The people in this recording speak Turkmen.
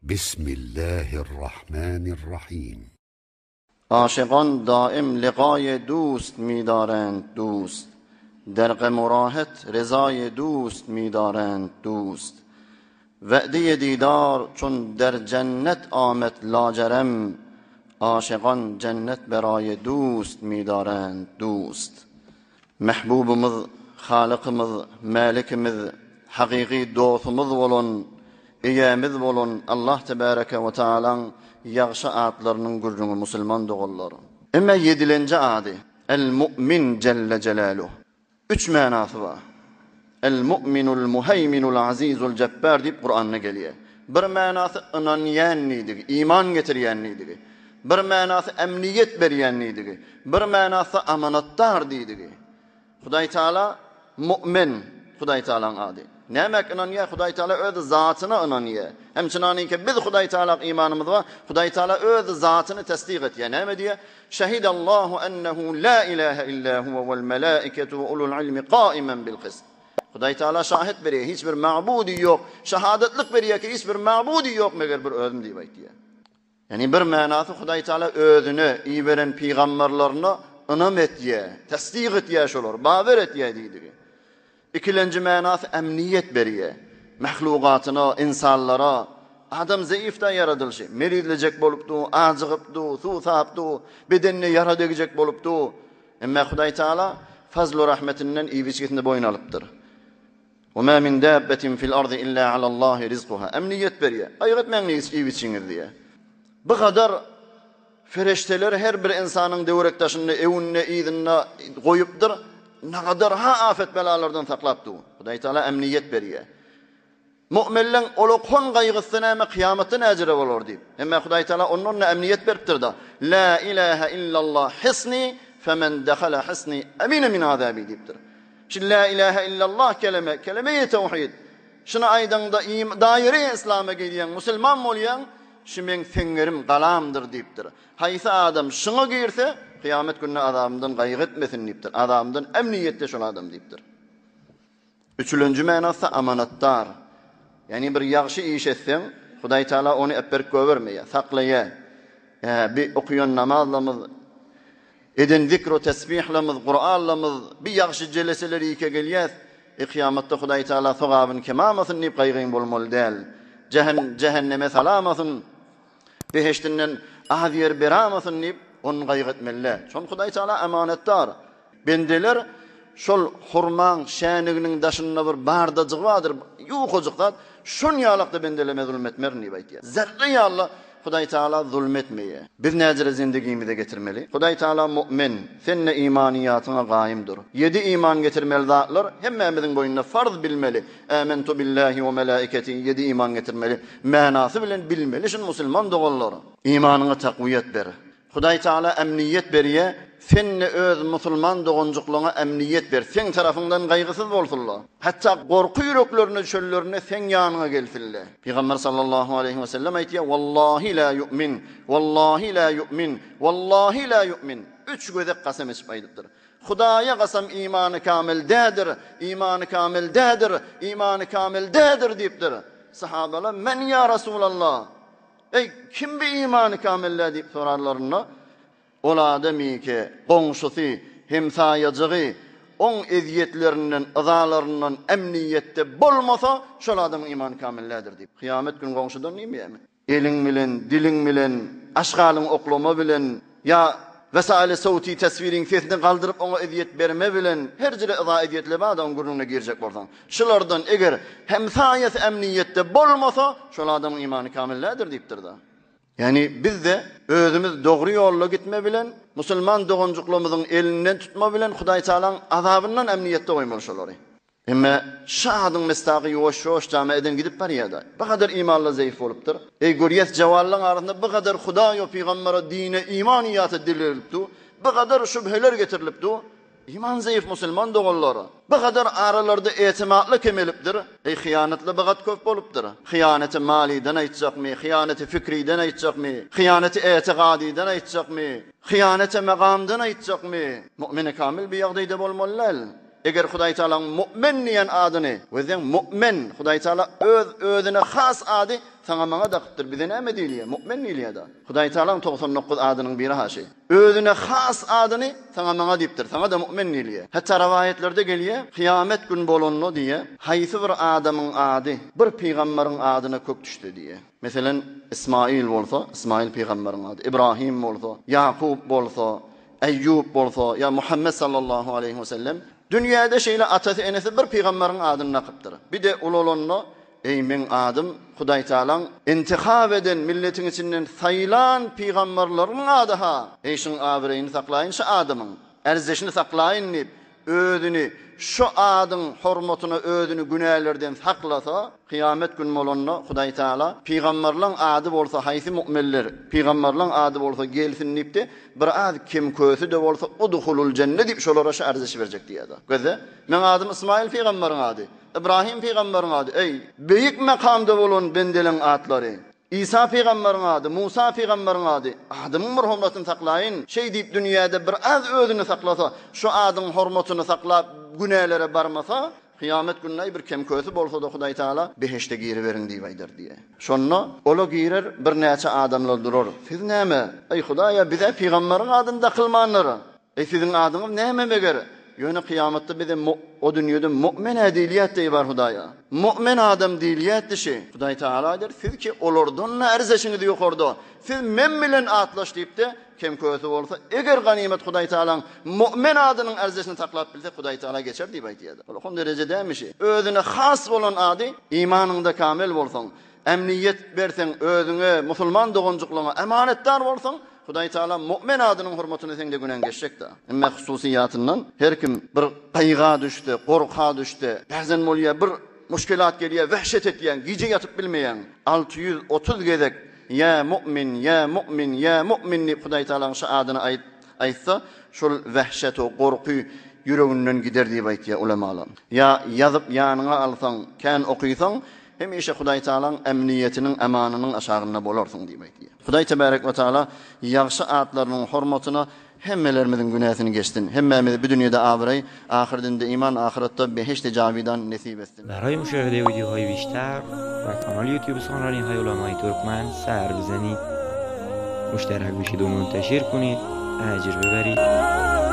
Bismillahirrahmanirrahim. Aşygan daim ligaýy dust midarend dust, Der gem u rahet rezaýy dust midarend dust. We'deýi didar çun der jennet amet lajerem, Aşygan jennet beraýy dust midarend dust. Mähbubymyz, Halykymyz, Mälikimiz, hakyky dostumyz bolan, Eýämiz bolan Allah Tebäreke we Taalaň ýagşy atlarynyň gürrüňi musulman doganlar. Emma ýedilenji ady, El-Mu'min Jelle Jelaluh. Üç manasy bar. El-Mu'minul Muheýminul Azizul Jepbar diýip Kuranda gelýär. Bir manasy ynanýan diýdigi, iman getirýän diýdigi. Bir manasy ämniýet berýän diýdigi. Bir manasy amanatdar diýdigi. Hudaý Taala Mu'min, Hudaý Taalaň ady. Nämäk ynanýar? Hudaý Taala öz zatyna ynanýar. Hem çynanyňky biz Hudaý Taala imanymyz bar. Hudaý Taala öz zatyny tasdik etýär. Näme diýýär? Şehidallahu ennehu la ilahe illa huwe wal melaiketu we ulul ilmi kaimen bil kist. Hudaý Taala şahit berýär, hiç bir magbudy ýok. Şahadatlyk berýär ki, hiç bir magbudy ýok meger bir özüm diýip aýtýar. Ýagny bir manasy Hudaý Taala özüne iberen pygamberlerine ynam etýär, tasdik etýär şolar, bawer etýär diýdigi. Ikilenji manasy ämniýet berýär. Mahlugatyna, ynsanlara. Adam zeýifda ýaradylyşy. Merizlejek bolup dur, ajygyp dur, suwsap dur, bedenine ýara degjek bolup dur. Emma Hudaý Taala fazlu rahmetinden iýip-içgisini boýun alypdyr. Wa ma min dabbetin fil ardy illa alallahi rizkuha. Ämniýet berýär. Gaýgy etmäň iýip-içiňiz diýýär. Bu gadar Fereşteleri her bir ynsanyň döwerek daşynda, öňünde, yzynda goýupdyr. Nagadar ha afet-belalardan saklap dur. Hudaý Taala ämniýet berýär. Mu'minleň olakon gaýgysy näme, kyýamatda näjere bolar diýip. Emma Hudaý Taala ondan-da ämniýet beripdir-de. La ilaha illallah hisni, femen dehala hisni emine min azabi diýipdir. Şu la ilaha illallah keleme, keleme-i tewhid. Şuny aýdaňda daýyry yslama girýäň, musulman bolýaň. Şu meň seňňerim, galamdyr diýipdir. Haýsy adam şuňa girse, kyýamet gününde azabymdan gaýgy etmesin diýipdir. Azabymdan ämniýetde şol adam diýipdir. Üçülenji manasy amanatdar. Ýagny bir ýagşy iş etseň, Hudaý Taala ony äpberip goýbermeýär, saklaýar. Ä, bi okaýan namazlarymyz, Eden zikr-u tesbihlerimiz, Kuranlarymyz, bir ýagşy jeleseler ýeke gelýäs, e kyýamatda Hudaý Taala sogabyny kemamasyn diýip gaýgyň bolmaly däl. Jähen, jähenneme salamasyn, behişdinden az ýer beramasyn diýip, ony gaýgy etmeli däl. Şony Hudaý Taala amanatdar. Bendeler şol hurmaň şäniginiň daşynda bir bardajygy bardyr, ýukajyk zat, şon ýalakda bendeleme zulum etmerin diýip aýtýar. Zerre ýaly Hudaý Tagala zulum etmeýär. Biz näjele zendigimize getirmeli? Hudaý Tagala mu'min, sen-de imanyýatyňa gaýym dur. Ýedi iman getirmeli zatlar hemmämiziň boýnuna farz bilmeli. Ämentu billahi we melaiketihi ýedi iman getirmeli. Manasy bilen bilmeli şuny musulman doganlar. Imanyňa takwiýet ber. Hudaý Tagala ämniýet berýä, sen-de öz musulman doganjyklaňa ämniýet ber, seň tarapyňdan gaýgysyz bolsunlar. Hatda gorky ýüreklerine düşenlerinde seň ýanyňa gelsinler. Pygamber sallallahu aleýhi we sellem aýtýar, Wallahi la ýu'min, wallahi la ýu'min, wallahi la ýu'min. Üç gezek kasam içip aýdypdyr. Hudaýa kasam imany kamil dädir, imany kamil dädir, imany kamil dädir diýipdir. Sahabalar, Men ýa Rasulallah? Eý, kim bi imany kamillä diýip sorarlarynda, ol adamyke goňşusy, hemsaýajygy oň ezýetlerinden, yzalaryndan ämniýetde bolmasa, şol adamyň imany kamillädir diýip. Kyýamet güni goňşudan diýmeýärmi? Eliň bilen, diliň bilen, aşgalyň oklama bilen, ýa wesaili sowti teswiriň sesini galdyryp oňa ezýet berme bilen her jüre yza ezýetler bar-da oň gürrüňine girjek bolsaň. Şulardan eger hemsaýasy ämniýetde bolmasa, şol adamyň imany kamil däldir diýipdir-de. Ýagny biz-de özümiz dogry ýolda gitme bilen, musulman doganjyklarymyzyň elinden tutma bilen Hudaý Tagalaň azabyndan ämniýetde goýmaly şolary. Emme şadyň mesdagy ýuwaş-ýuwaş jama eden gidip barýada. Bu gadar imanly zeýif bolupdyr. Eý görýäs jawallaň arasynda bu gadar Hudaýa pygambere dine iman ýata dirilip dur. Bu gadar şübheler getirilip dur. Iman zeýif musulman doganlar. Bu gadar aralarda etimatly kemelipdir. Eý hyýanatly bu gat köp bolupdyr. Hyýanaty malydan aýtjakmy, hyýanaty fikriden aýtjakmy, hyýanaty etigadydan aýtjakmy, hyýanaty magamdan aýtjakmy? Mu'mini kamil bu ýagdaýda bolmaly däl. Eger Hudaý Tagalaň Mu'min diýen adyny, gözleň Mu'min, Hudaý Tagala öz özüne has ady saňa maňa dakypdyr, bize näme diýilýär? Mu'min diýilýär-da. Hudaý Tagalaň 99 adynyň biri haşy. Özüne has adyny saňa maňa diýipdir, saňa-da Mu'min diýilýär. Hatda rowaýatlarda gelýär, kyýamet gün bolanda diýýär, haýsy bir adamyň ady bir pygambaryň adyna kök düşse diýýär. Meselen, Ismail bolsa, Ismail pygambaryň ady, Ibrahim bolsa, Ýakup bolsa, Eýýup bolsa ýa Muhammet sallallahu aleýhi wesellem dünýäde şeýle atasy-enesi bir pygambaryň adyny dakypdyr. Bir-de ulalanda, Eý, meň adym Hudaýtagalaň intihap eden milletiň içinden saýlan pygambarlarynyň ady-ha! Eý, şuň abraýyny saklaýyn, şu adymyň ärzeşini saklaýyn diýip, özüni şu adyň hormatyna özüni günälerden saklasa, kyýamet gün bolanda Hudaý Tagala, Pygamberleň ady bolsa haýsy mu'minler, pygamberleň ady bolsa gelsin diýipdi, bir az kem-kösi-de bolsa udhulul jenne diýip şolara şu arzyşy berjek diýýärdi. Gözle, meň adym Ysmaýyl pygamberiň ady, Ybrahym pygamberiň ady, eý, beýik makamda bolan bendeleň atlary! Isa pygamberiň ady, Musa pygamberiň ady, adymyň bir hormatyny saklaýyn, şeý diýip dünýäde bir az özüni saklasa, şu adyň hormatyny saklap günälere barmasa, kyýamet gününe bir kem-kösi bolsa-da Hudaý Tagala behişde giriberiň diýip aýdar diýýär. Şonda ola girer birnäçe adamlar durar. Siz näme? Eý Hudaý-a biz-ä pygamberiň adyny dakylmandyr. Eý siziň adyňyz näme meger? Ýöne kyýamatda bize o dünýede mu'men-ä diýilýätdi eý bar Hudaýa. Mu'men adam diýilýätdi şi. Hudaý Tagala aýdar, siz ki olardan-da ärzeşiňiz ýokarda. Siz men bilen atlaş diýipdi, kem-kösi bolsa, eger ganymat Hudaý Tagalaň mu'men adynyň ärzeşini saklap bilse, Hudaý Tagala geçer diýip aýdýardy. Ol okan dereje dälmişi. Özüne has bolan ady imanyňda kamel bolsaň, Emniýet berseň, özüňe, musulman doganjyklaňa emanetdar bolsaň, Hudaý Tagala mu'min adynyň hormatyna seňde günäň geçjek-dä. Emme hususyýatyndan her kim bir gaýga düşse, gorka düşse, bäzen bolýar, bir muşkelat gelýär, wehşet etýäň, gije ýatyp bilmeýäň. 630 gezek Ýa mu'min, ýa mu'min, ýa mu'min diýip Hudaý Tagalaň şu adyny aýt, aýtsa, şol wehşet o gorky ýüreginden gider diýip aýtýar ulemalar. Ýa ýazyp ýanyňa alsaň, kän okysaň, Hemişe Hudaý Tagalaň emniýetiniň, amanynyň aşagynda bolarsyň diýip aýdýar. Hudaý Tebarek we Taala ýagşy atlarynyň hormatyna hemmelerimiziň günäsini geçsin. Hemmämize bu dünýede abraý, ahyrdinde iman, ahyratda behişdi jawidan nesip etsin. برای مشاهده ویدیوهای بیشتر و کانال یوتیوب سخنرانی های علمای ترکمن سر بزنید مشترک بشید و منتشر کنید اجر ببرید.